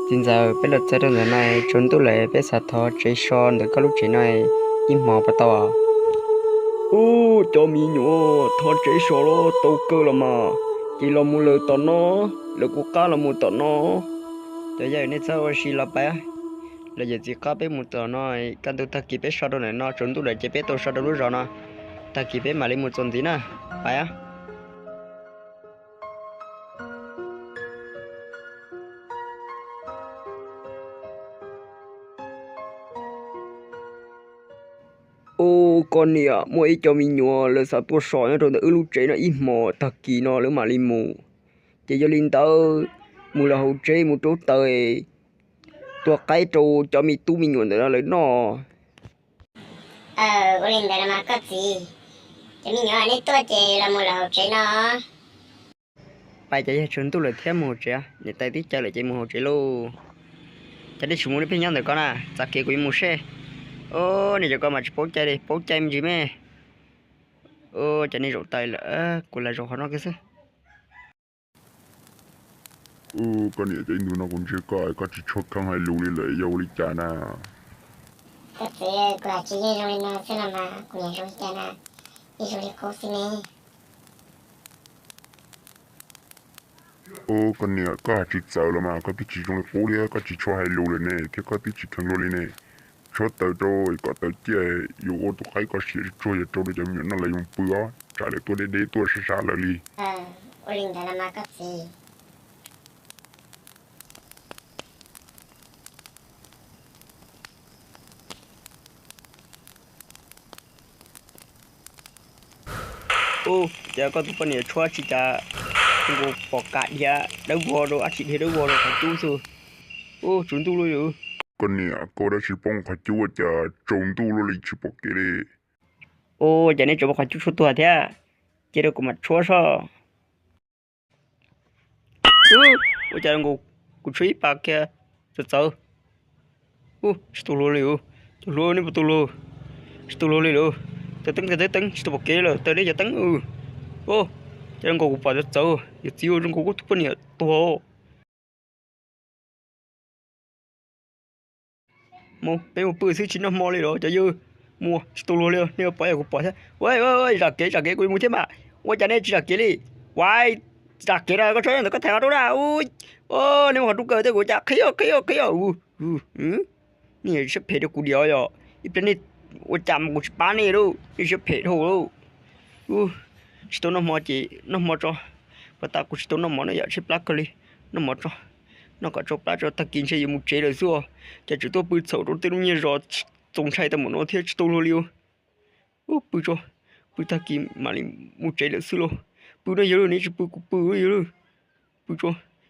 Txiv ntxawm, peb los txog rau ntawm no tsaus ntuj lawm, peb xav thov tsev so ntawm koj lub tsev no ib hmos puas tau? Ub, cov me nyuam, thov tsev so los tau kawg los mas, ces los mus lawm tom no, lawv kuj qab los mus tom no. Cov yawg, nej txhob ua si los pais, los yawm txiv qab peb mus tom no, kaj ntug tag kis peb so rau ntawm no, tsaus ntuj lawm ces peb tau so rau lub zos no, tag kis peb mam li mus txuas ntxiv na, pais. Ub, koj niam, muaj ib co me nyuam lawv xav tuaj so nyob rau ntawm wb lub tsev no ib hmos, tag kis no lawv mam li mus. Ces yog li ntawd, mus lawm hauv tsev mus rauv taws, tua qaib rau cov me tub me nyuam ntawm no lawv noj. Ua li ntawd los mas koj txiv, cov me nyuam nej tuaj ces los mus lawm hauv tsev no. Pais, ces yog tsaus ntuj lawm thiab, mus hauv tsev, niam tais twb caw lawm ces mus hauv tsev lauj. Ces nej tsis mus li, pheej nyob ntawm ko na, txav kev kuv yuav mus seb. Ub, nej cov ko mas tsis paub cai li, paub cai me ntsis me. Ub, ces nej zaum tais lawm, kuv lam zaum qhov no kiag xwb. Ub, koj niam, cov ib ntus no kuv ntsia koj, koj tsis tshua kheev hais lus li lawm, yog ua li cas na? Koj txiv, kuv hais tsis yeej zoo li no xwb los mas kuv niam zoo li cas na, yeej zoo li qub xwb ne. Ub, koj niam, koj hais tsis txawv los mas, koj twb tsis zoo li qub thiab, koj tsis tshua hais lus lawm ne, thiab koj twb tsis kheev luag li ne. Tshuav taws rau kom taws ciaj, yuav ua tus qaib koj siav tsuag yog rau rau cov me nyuam noj lawv yuav pw os, tsam lawv tuaj deb deb tuaj sab sab lawm li. Ua li ntawd los mas koj txiv. Ub, cas koj tus poj niam tshuab tsis cas, nkaus pom kam dhia dawb vog rau, ab tsi dhia dawb vog rau qhov cub xwb. Ub, tsaus ntuj luaj li. Koj niam, koj ua dab tsi poob qhov cub ua cas tsaus ntuj luaj li tsis pom kev li? Ub, cas nej tseem muab qhov cub tshuab tuag thiab? Cia rau kuv mam tshuab soj. Ub, ua cas nkaus kuv tshuab ib pas kiag txawv txawv. Ub, tsis tau hluas li. Tus hluas, nej puas tau hluas? Tsis tau hluas li lawm. Taws teeb, taws teeb, tsis tau pom kev lawm, taws deb cov teeb. Ub, cas zoo nkaus kuv pom txawv txawv, yawm txiv, zoo nkaus koj tus poj niam tuag. Mus, peb mus pw xwb tsis noj hmo li los cov yawg. Mus, tsis tau hluas li, nej pom yog kuv pom thiab. Zam kev, zam kev, kuv yuav mus thiab mas. Ua cas nej tsis zam kev li? Ua, zam kev no koj tso ntawm koj thaiv qhov rau na. Nej muab qhov rau kaw tej kuv cas qhib qhib qhib. Nej siab phem rau kuv diam yom? Ib pliag nej ua cas mas kuv tsis pab nej lauj, nej siab phem dhau lauj. Tsis tau noj hmo ces noj hmo tso, puas tas kuv tsis tau noj mov no yom, tshaib plab kawg li. Noj mov tso, noj kom tsau plab tso, tag kis ntshe yuav mus tsev lawm xwb os. Cas tseem tuaj pw txhaum rau tej lub nyiaj zos txaus ntshai tau npaum no thiab, tsis tau luag li. Ub, pw tso, pw tag kis mam li mus tsev lawm xwb lauj. Pw no yawg lauj, nej tsis pw kuv pw yawg lauj. Pw tso,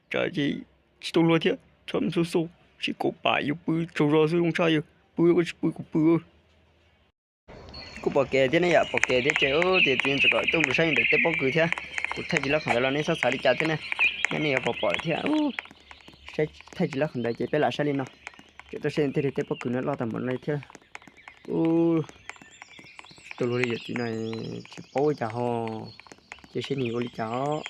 tsam ces tsis tau luag thiab, txhob mus xub xu, sib kaum pam yuav pw tsaug zog xwb zoo tshaj yawg, pw koj tsis pw kuv pw. Kuj pom kev thiab ne yom, pom kev thiab ces tias txiv ntxawm kom tuaj mus saib ntawm tej pob kws thiab. Kuv thaij tsis lab qhov ntawd los nej txhob xav li cas thiab ne, nej yuav pom pom thiab. Saib thaij tsis lab qhov ntawd ces peb lam saib li no. Tseem tuaj saib tej tej pob kws no loj tag npaum no li thiab. Ub, tsis tau luag li yawm txiv no, tsis paub ua cas ho, ces seb nws ua li cas os.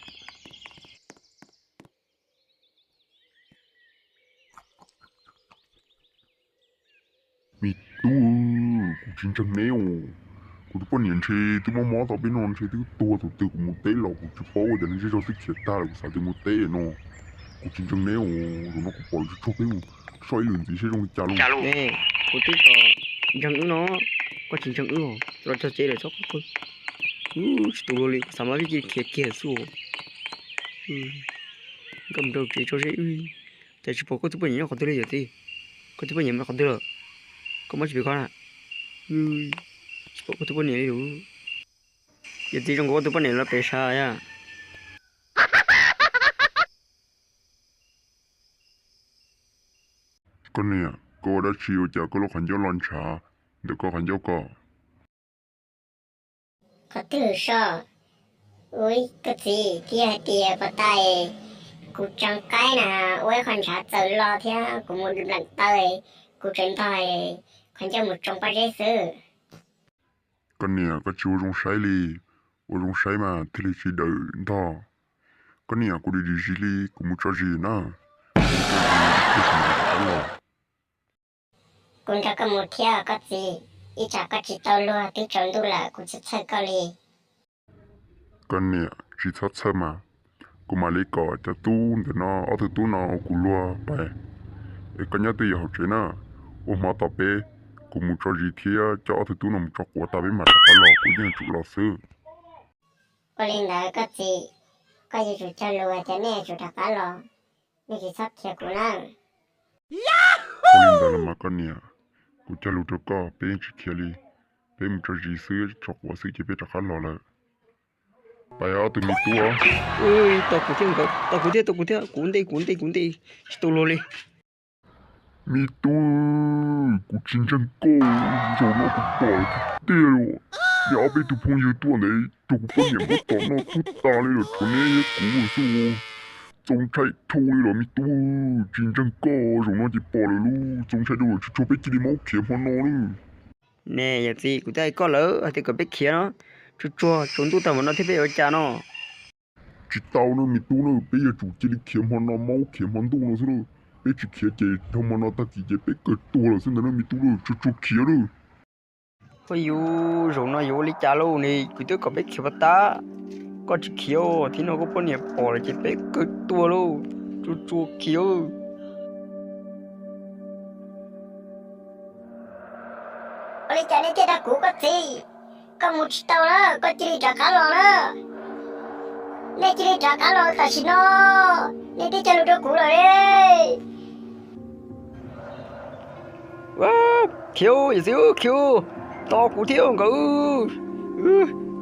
Me tub, kuv tsis ntseeg neb os. Kuv tus poj niam ntshe twb mob mob tom peb no, ntshe twb tuag thaum twg kuv mus teb los kuv tsis paub, ua cas nws zej zog twb khiav tag lawm kuv xav tias mus teb no. Kuv tsis ntseeg neb os, zaum no kuv pom lawm tsuag tsuag peb mus soj ib lwm ntxiv seb zoo li cas lauj. Kuv twb tsis ntseeg wb no, koj tsis ntseeg wb os, los txog tsev lawm txhob quaj. Tsis tau luag li, kuv xav mas peb cia li khiav kiag xwb os. Nkauj mus rau tsev tso seb wb, cas tsis pom koj tus poj niam nyob qhov twg li yawm txiv? Koj tus poj niam mus qhov twg lawm? Koj muab tsis pom koj na. Tsis pom koj tus poj niam li lawm. Yawm txiv, zoo nkaus koj tus poj niam los pem sab yom. Koj niam, koj ua dab tsi ua cas koj lub qhov ncauj loj ntshav ntawm koj qhov ncauj ko? Qhov twg so? Ua koj txiv, twb yog hais tias puas tas kuv tseev qaib na, ua ib qho ntshav txawm los thiab kuv mus npleem taw, kuv tseem ntog qhov ncauj mus tsoo pob zeb xwb. Koj niam, koj tsis ua zoo saib li, ua zoo saib mas thiaj li tsis dawm ntog. Koj niam, kuv dim zis li, kuv mus tso zis na. thiaj tsis mus rov qab los. Kuv nrog koj mus thiab koj txiv, ib tsam koj tsis tau luag twb tsaus ntuj lawm kuv tsis txhawj koj li. Koj niam, tsis txhob txhawj mas, kuv mam li kom cov tub ntawm no, ob tug tub no ua kuv luag pais, es koj nyob twj ywm hauv tsev na. Ua hmo tom peb, kuv mus tso zis thiab coj ob tug tub no mus tso quav tas peb mam rov qab los, kuv yeej yuav tsum los xwb. Ua li ntawd koj txiv, koj yuav tsum cog lus hais tias nej yuav tsum rov qab los, nej tsis txhob khiav kuv na. Ua li ntawd los mas koj niam, kuv cog lus rau koj, peb yeej tsis khiav li, peb mus tso zis xwb, tso quav xwb ces peb rov qab los lawm. Pais ob tug me tub. Tau kuv thiab nkawd, tau kuv thiab, tau kuv thiab, kuv ntej, kuv ntej, kuv ntej, tsis tau luag li. Me tub, kuv tsis ntseeg koj, zaum no kuv pom tiag tiag li. Neb ob peb tug phooj ywg tuaj ntawd rau kuv poj niam muab tom noj tuag tas li lawm, tshuav neb thiab kuv xwb. Txaus ntshai dhau li los me tub, tsis ntseeg koj, zaum no ces pom lawm lauj, txaus ntshai dhau lawm, tsuag tsuag peb cia li mus khiav hmo no lauj. Ne yawm txiv, kuv twb hais koj lawm hais tias kom peb khiav no, tsuag tsuag tsaus ntuj tag npaum no thiab peb yuav ua cas no. Tsis tau na me tub na, peb yuav tsum cia li khiav hmo no, mus khiav hmo ntuj no xwb lauj. Peb tsis khiav ces dhau hmo no tag kis ces peb kawg tuag lawm xwb ntag na me tub lauj, tsuag tsuag khiav lauj. Ua yus, zaum no yuav ua li cas lauj ne, kuv twb kom peb khiav puas tas, koj tsis khiav, thib no koj poj niam pom lawm ces peb kawg tuag lauj, tsuag tsuag khiav. Ua li cas nej thiaj dag kuv koj txiv? Koj mus tsis tau na, koj cia li rov qab los na. Nej cia li rov qab los tam sim no, nej twb cog lus rau kuv lawm li. Khiav, yawm txiv, khiav, tos kuv thiab nkawd.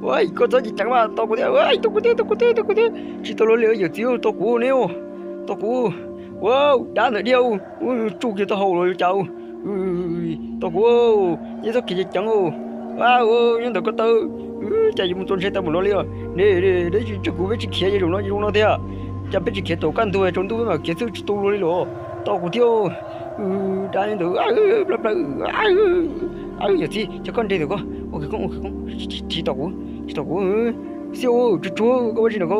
Koj txhob ceev ceev mas, tos kuv thiab, tos kuv thiab, tos kuv thiab, tos kuv thiab. Tsis tau luag li yawm txiv, tos kuv ne, tos kuv. Ua, dab ntawm diaj, tsuj kiag taub hau los yuav cas. Tos kuv, yeej txhob khiav ceev ceev. Nyob ntawm ko taw, cas yuav mus txaus ntshai tau npaum no li os. Ne, neb tsis tseg kuv peb tsis khiav ces zaum no zoo no tiag. Cas peb tsis khiav thaum kaj ntug tsaus ntuj peb mam khiav xwb, tsis tau luag li los. Tos kuv thiab. Dab ntawd, plab plab. Yawm txiv, cov koj nres ntawm ko, ua khawv koob, ua khawv koob, tsis tos kuv, tsis tos kuv. Xiab, tsuag tsuag, koj ua tsi ntawm ko.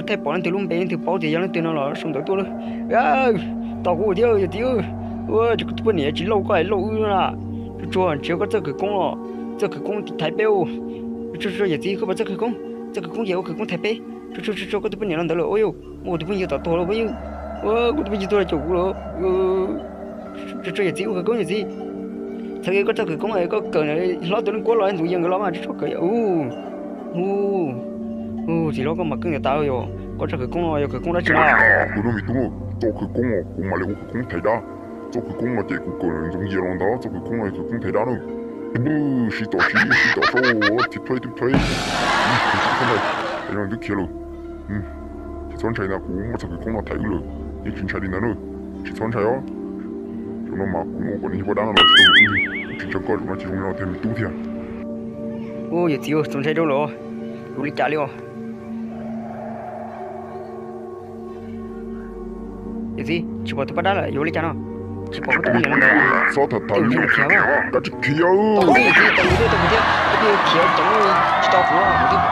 Thaij pom leej twg lub npe leej twg paub tias yog leej twg no los sau ntawv tuaj lauj. Tos kuv thiab yawm txiv. Ua, cov koj tus poj niam tsis lauj koj es lauj wb na. Tsuag tsuag, nrhiav koj txoj khawv koob os, txoj khawv koob thaiv peb. Tsuag tsuag yawm txiv, koj puas txoj khawv koob? Txoj khawv koob ces ua khawv koob thaiv peb. Tsuag tsuag, koj tus poj niam los ntawd lawm, ua yus, ua kuv tus phooj ywg tom tuag lawm, ua yus, ua kuv tus phooj ywg tuag los caum kuv lawm. Tsuag tsuag yawm txiv, ua khawv koob yawm txiv. Txhawm koj txoj khawv koob es koj kawm hlob tus leej kuab los ntxuav yawg nkawd los mas tsuag tsuag kawm. Ub, txiv hlob koj mas keej tas tas yom, koj txoj khawv koob no yog khawv koob dab tsi na? Kuv no me tub, txoj khawv koob os, kuv mam li ua khawv koob thaiv dab. Txoj khawv koob no ces kuv kawm ntxoov yias los ntag, txoj khawv koob no khawv koob thaiv dab na. Sib tom sib, sib tom saub, thib thuaib thib thuaib. Twb khiav lawm. Tsis txhob ntshai ntag, kuv muaj txoj khawv koob no thaiv wb lawm, yeej tsis ntshai li ntawd na. Tsis txhob ntshai os. Zaum no mas kuv ua kom nws yog poj dab no los tsis zoo li, tsis ntseeg koj, zaum no tsis zoo li no tiag me tub thiab. Ua yawm txiv, txaus ntshai rau lawm, yuav ua li cas li os? Yawm txiv, tsis pom tus poj dab lawm, yuav ua li cas no? Tsis pom koj tus poj niam no. Txhob tham tham li, koj tsis khiav. Tau kuv thiab, tau kuv thiab, tau kuv thiab, tsis tau kuv, kuv twb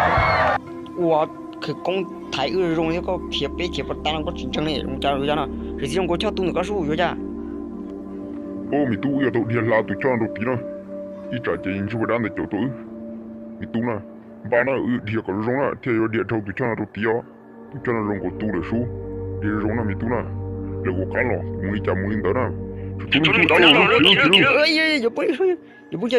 ua khawv koob thaiv wb zoo thiab koj khiav peb khiav puas tas no koj tsis ntseeg li, yuav ua cas no? Yawm txiv, zoo nkaus choj tu ntawm koj sub yuav cas? Ub, me tub, wb yuav tau dhia hla tus choj no rau tid na, ib tsam ces ntsuag poj dab ntawd caum tau wb. Me tub na, npaj na, wb dhia kom zoo zoo na thiaj yuav dhia dhau tus choj no rau tid os. Tus choj no zoo nkaus tu lawm sub, dhia zoo zoo na me tub na. Lawv kuv qab los, mus li cas mus li ntawd na. Yuav poob, yuav poob,